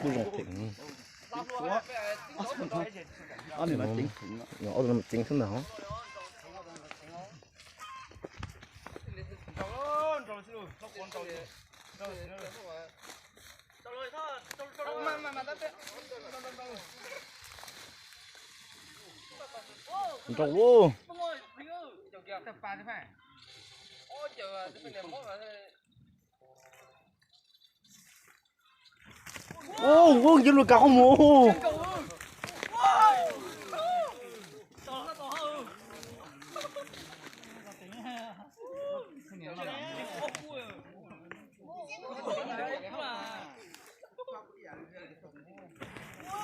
Tus zoo theem. Ob tug no mas ceev xwb ntag. Nrau lauj. Ua, ua nce lug kav qhov muag.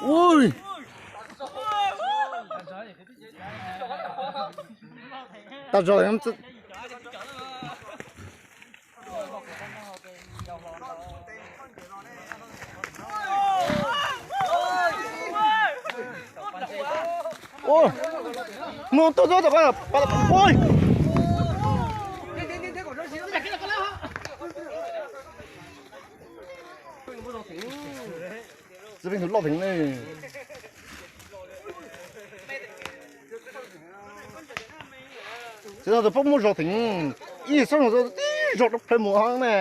Ui. Tau zog. Ua, mus tuaj tuaj tom ko, ui. Txiv Pheej tus loj theem ne. Txiv Thaj tus pab muaj zog theem, ib xob zog tib zog rau plawv mus hov ne.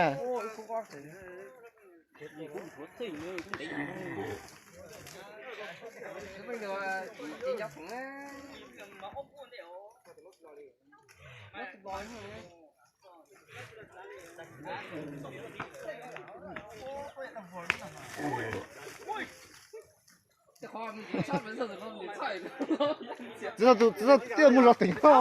Txiv Thaj tus, Txiv Thaj twb muaj zog theem no.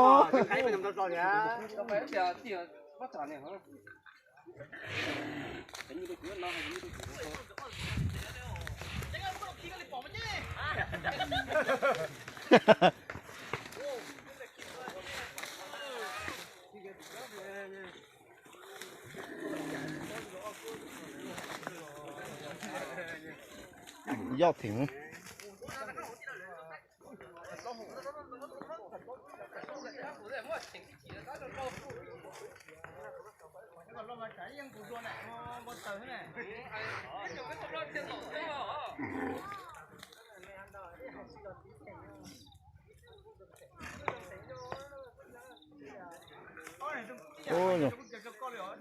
Yoj theem.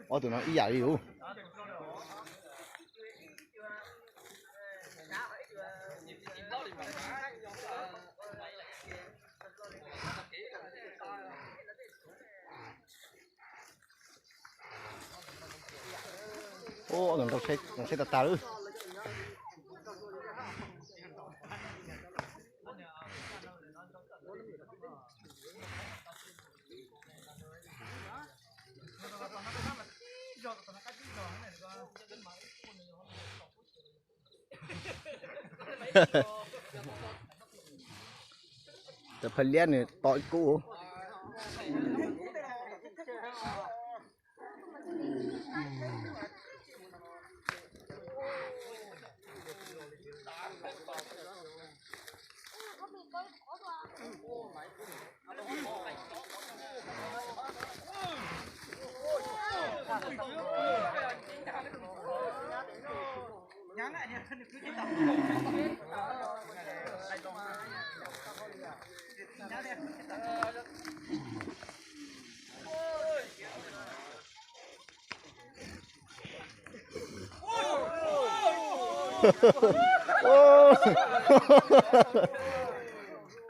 Ob tug no ib yam li ub. Ub, ob tug nrau seb tag tag lawm. Cov phaj liab nws tom ib kub.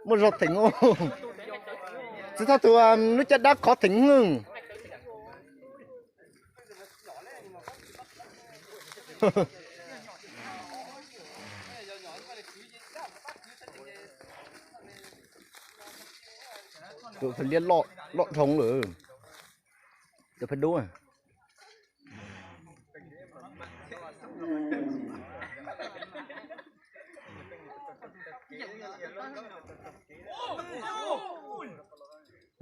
Muaj zog theem. Txiv Thaj tus lub caj dab khov theem. Tus phaj liab loj dhau lawm. Tus phaj dub.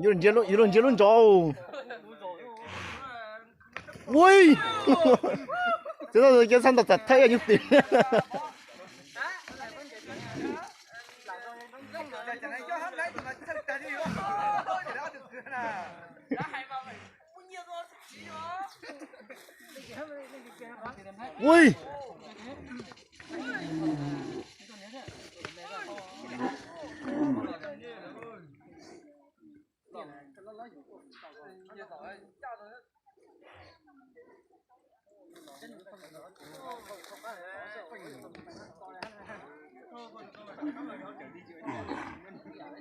Yuav luag ntsia lub ntsos. Ui, txiv Thaj tus cia xab nta txam thaib nyuj twm. Ui,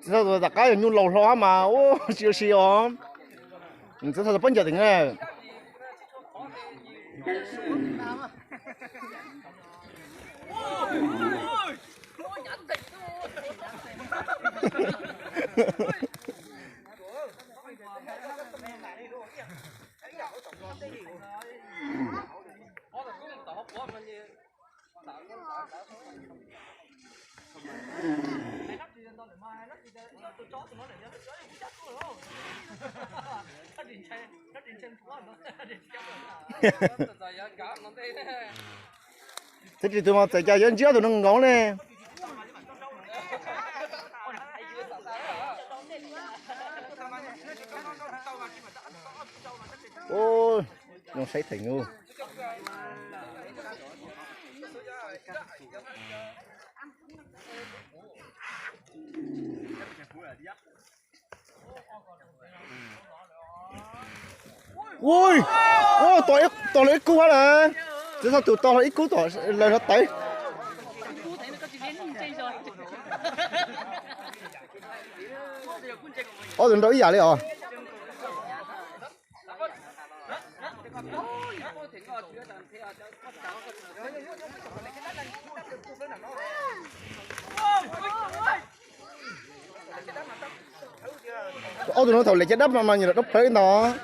Txiv Xauj Tuam tom qab yog nyuj laus hlo mas ua si ua si os. Txiv Xauj Tuam pab ncaws tim na. Txiv Ris tus mas txawm cas yuav ntsib ob tug neeg nkaus ne. Ub, zoo saib theem ub. Ui, tos, tos lawv ib kub hab lawm. Txiv Xauj Tuam tos lawv ib kub tom lawv hlo tawv. Ob tug nrau ib yam li os. Ob tug no thaum lem caj dab mas nyiam dab plhawv ntag.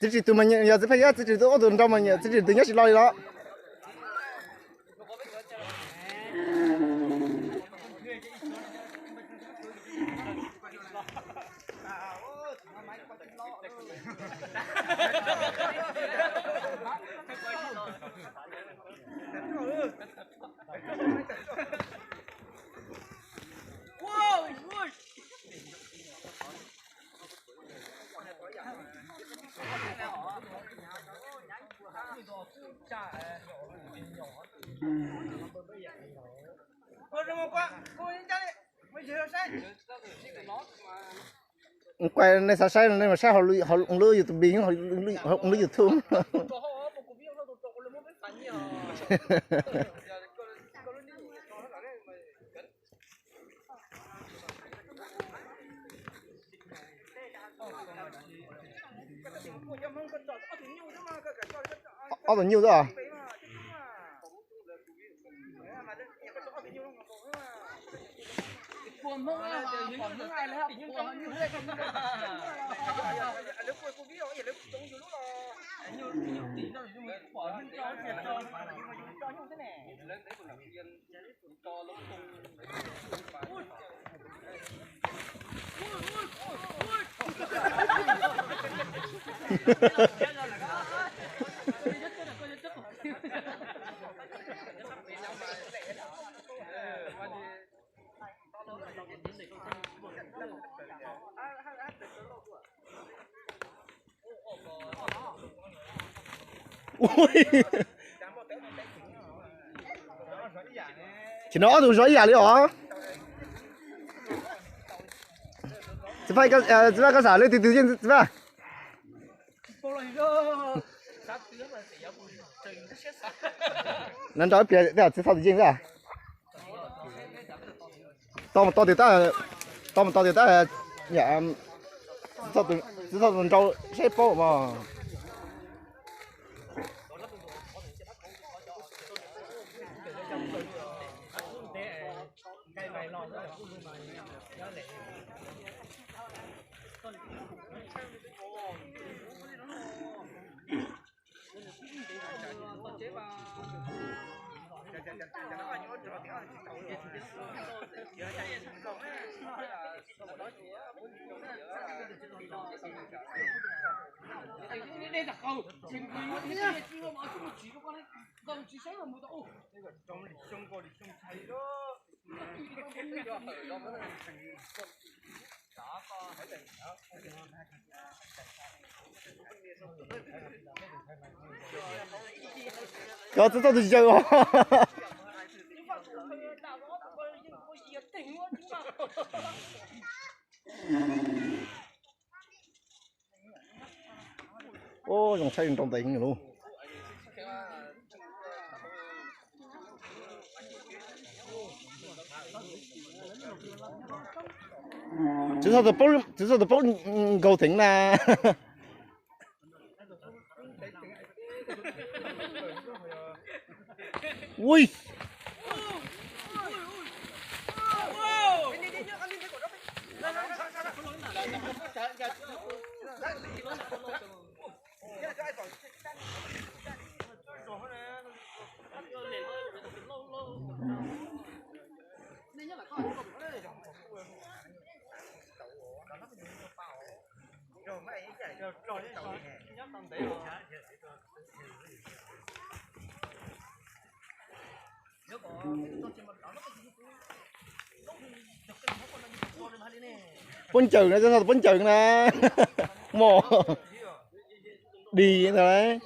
Txiv Ris tus mas nyiam, yog txiv Phaj Yab, txiv Ris tus ob tug nrau mas nyiam, txiv Ris tus nyob tsis lo li los. Kuaj nej xav saib nej mas saib hauv lub YouTube, hauv lub YouTube. Ob tug nyuj xwb os. Tsis no ob tug zov ib yam li os. Txiv Faj, txiv Faj koj xav lwm tus twg yeej txiv Faj. Nov nrau ib pliag tej txiv Faj tus yeej xwb. Tau mus tau tias tab, tau mus tau tias tab, txiv Faj tus nrau saib paub mas. Cov txawj txawj tus yawg os. Ub, zoo saib nrau ntev heev lawm. Tswv Xab tus paub nkaus teev na. Ui. Pob ncaws na, pob ncaws na. Mos. Dis ntag.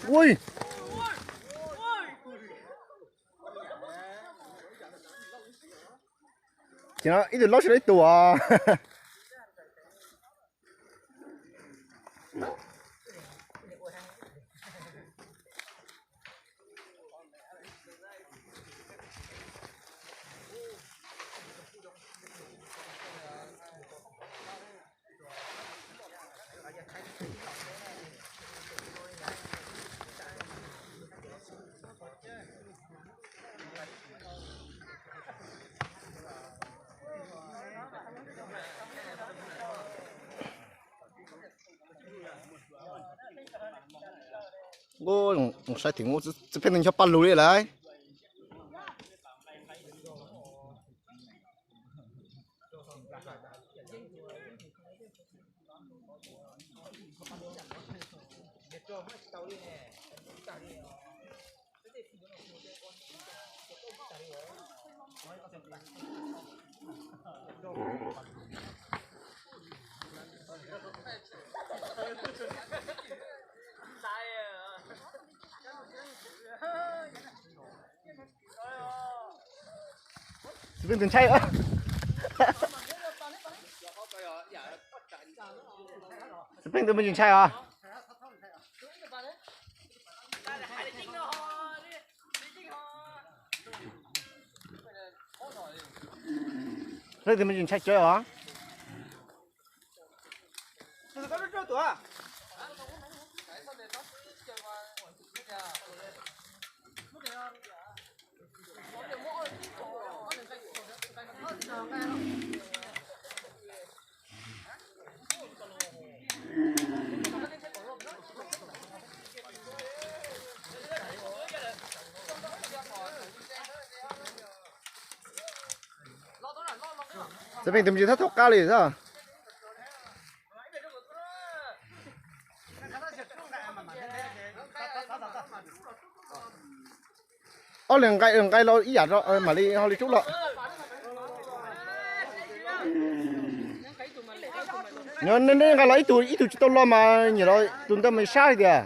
Ui. Ces no ib tug laub sawv daws ib tug os. Ub, saib tim ub, txiv pheej tus ncho paj lug li lawm. Txiv pheej tus ntshai. Txiv pheej tus me ntsis ntshai os. Txiv pheej tus me ntsis ntshai tsawv os. Txiv Pheej tus me ntsis thab thaub qab li xwb. Ob leeg nqaij nqaij los ib yam mam li ho li rub los. Neb nqaij los ib tug ib tug tsis tau los mas nyiam los tus ntawd mas sab li tiag.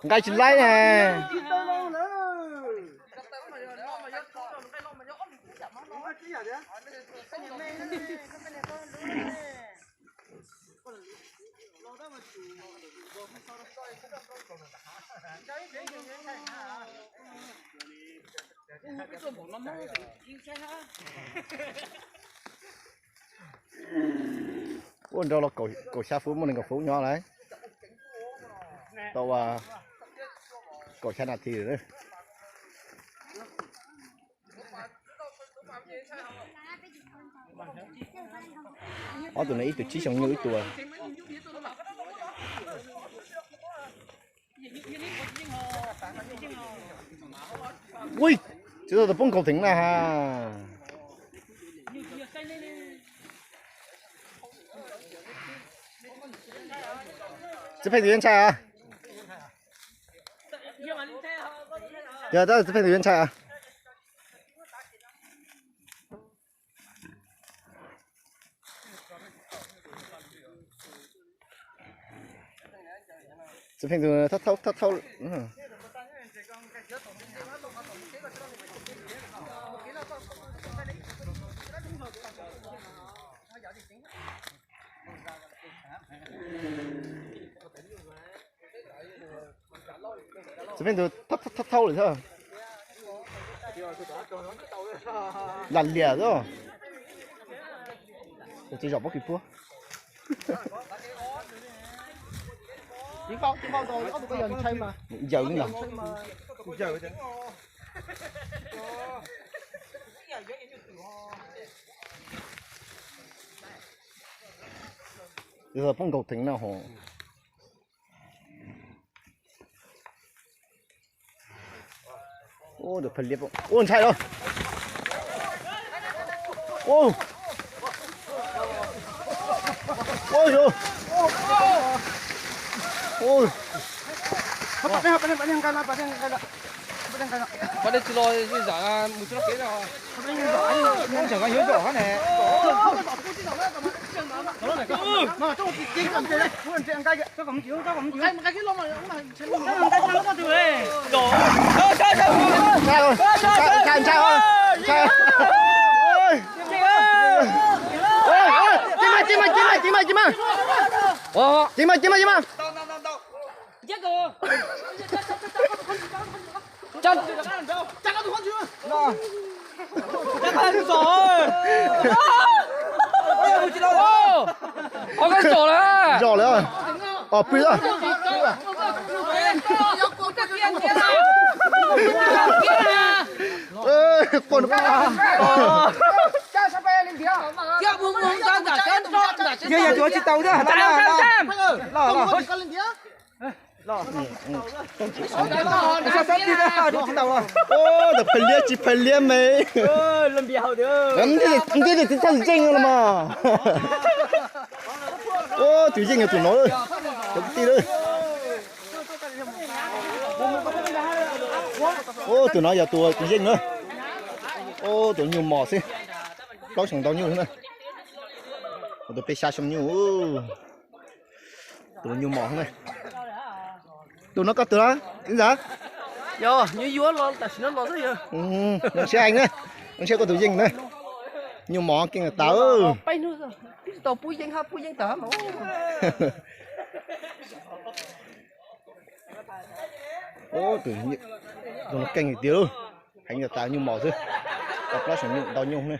Nqaij tsis laib. Ua nrau los kaum xya fuv muaj nees nkaum fuv nyob lawm. Tau kaum xya nas this lawm. Ob tug no ib tug tsib xyoo nyuj ib tug. Ui, tsis tau tus poob nkaus theem na ha. Txiv Pheej tus yeej ntshai a. Yog tab txiv Pheej tus yeej ntshai a. Txiv Pheej tus thab thaub thab thaub. Txiv Pheej tus thab thaub lawm thiab. Lam liam xwb. Tsis zaum pob kws puab. Ncaws li ntawd. Poob nkaus theem no hos. Ua ntshai los. Ntshai, ntshai, ntshai. Cia mas, cia mas, cia mas, cia mas, cia mas. Cia mas, cia mas, cia mas. Zom lawm. Os, pw lawm. Quaj. Yog yog tus tsis tau thiab. Los, los. Tus tsis tau. Tus tsis tau. Tus phaj liab tsis phaj liab me. Ntij tus txaj yeej los mas. Tus yeej yog tus no, cov kwv tij. Tus no yog tus yeej na. Tus nyuj mos xwb. Plaub xyoo ntau nyuj xwb na. Tus peb xya xyoo nyuj. Tus nyuj mos xwb na. Tus no koj tus na, ib ntxawm. Yog, nws yuav los tam sim no los xwb yog. Ntshe eev na, ntshe koj tus yeej na. Nyuj mos keej tas. Tsis tau pub yeej hab, pub yeej tas mas. Tus no keej tiag lauj. Heev tas nyuj mos xwb. Tau plaub xyoo nyuj ntau nyuj ne.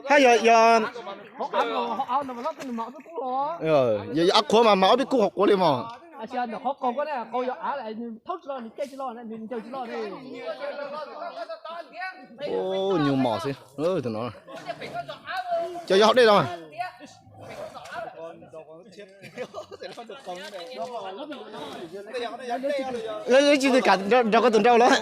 Hab yog, yog, yog av qhuav mas mas ob peb kub qhov quav li mos. Nyuj mos xwb tus no. Cov yog hauv dej los mas. Lawv tsis kam nrog koj tus nraug los.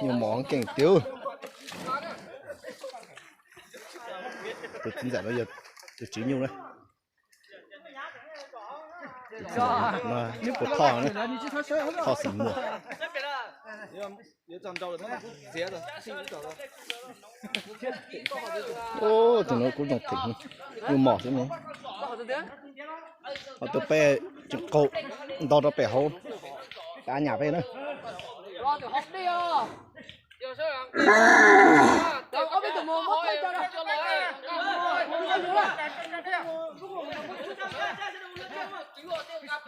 Nyuj mos keej tiag. Tus txiv ntxawm no yog tus tsis nyuj na. Tus thoj, thoj xeem muag. Tus no kuj zoo theem, nyuj mos xwb ne. Ho tus peb tseem qaug nto rau pem hauv, kav nyam peb na.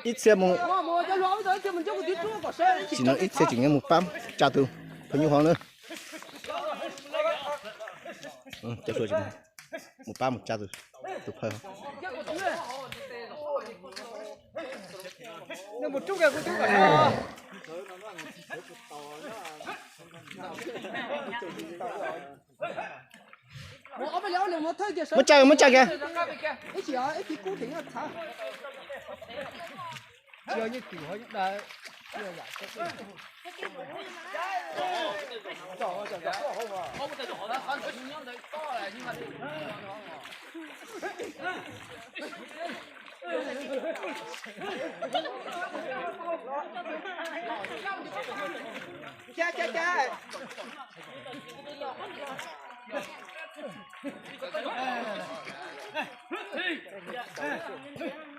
Ib txhia mus, sim no ib txhia tseem yuav mus pab tsa tus phaj nyuj hov na. Mus pab mus tsa tus, tus phaj. Muab tsa, muab tsa kiag.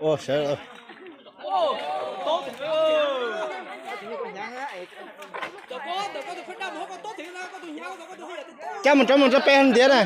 Ua sawv. Cab mus rau, mus rau pem ntiav na.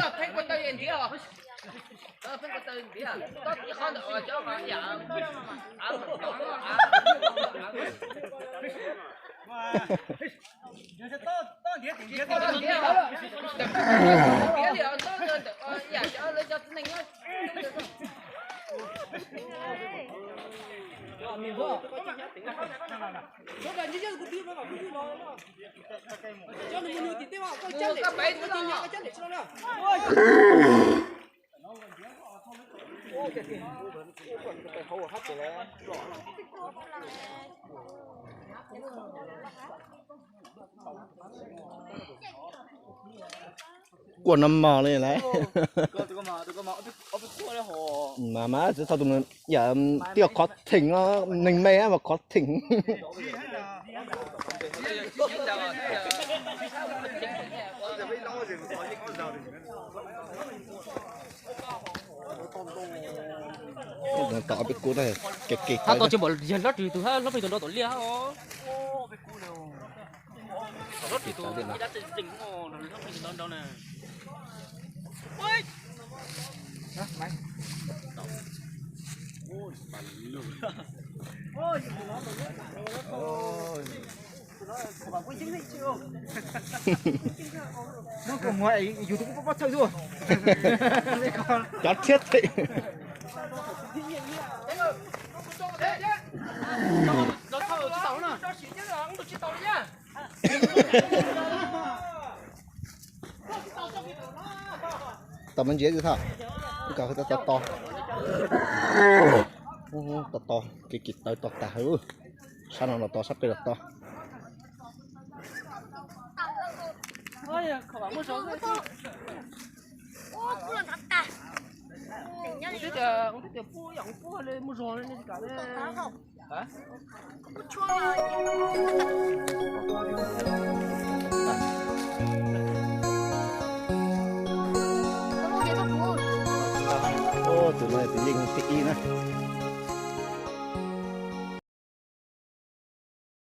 Kua no mos li lawm. Mas mas txawm thaum tus yam twb yog qhov theem no, neeg me mas qhov theem. Tom peb kub, kev kev tau tsis npaum yog hlob ris tus hab hlob plig tus nrau tom liaj hab. Hlob ris tus ib dab tsi tseem muaj hlob plig tus nrau nrau na. Cov thiab theem. Tau me ntsis, tau, tau, tau, kev kev tawv tau tag. Sab no los tau, sab pem los tau. Tus no tus yeej thib ib na.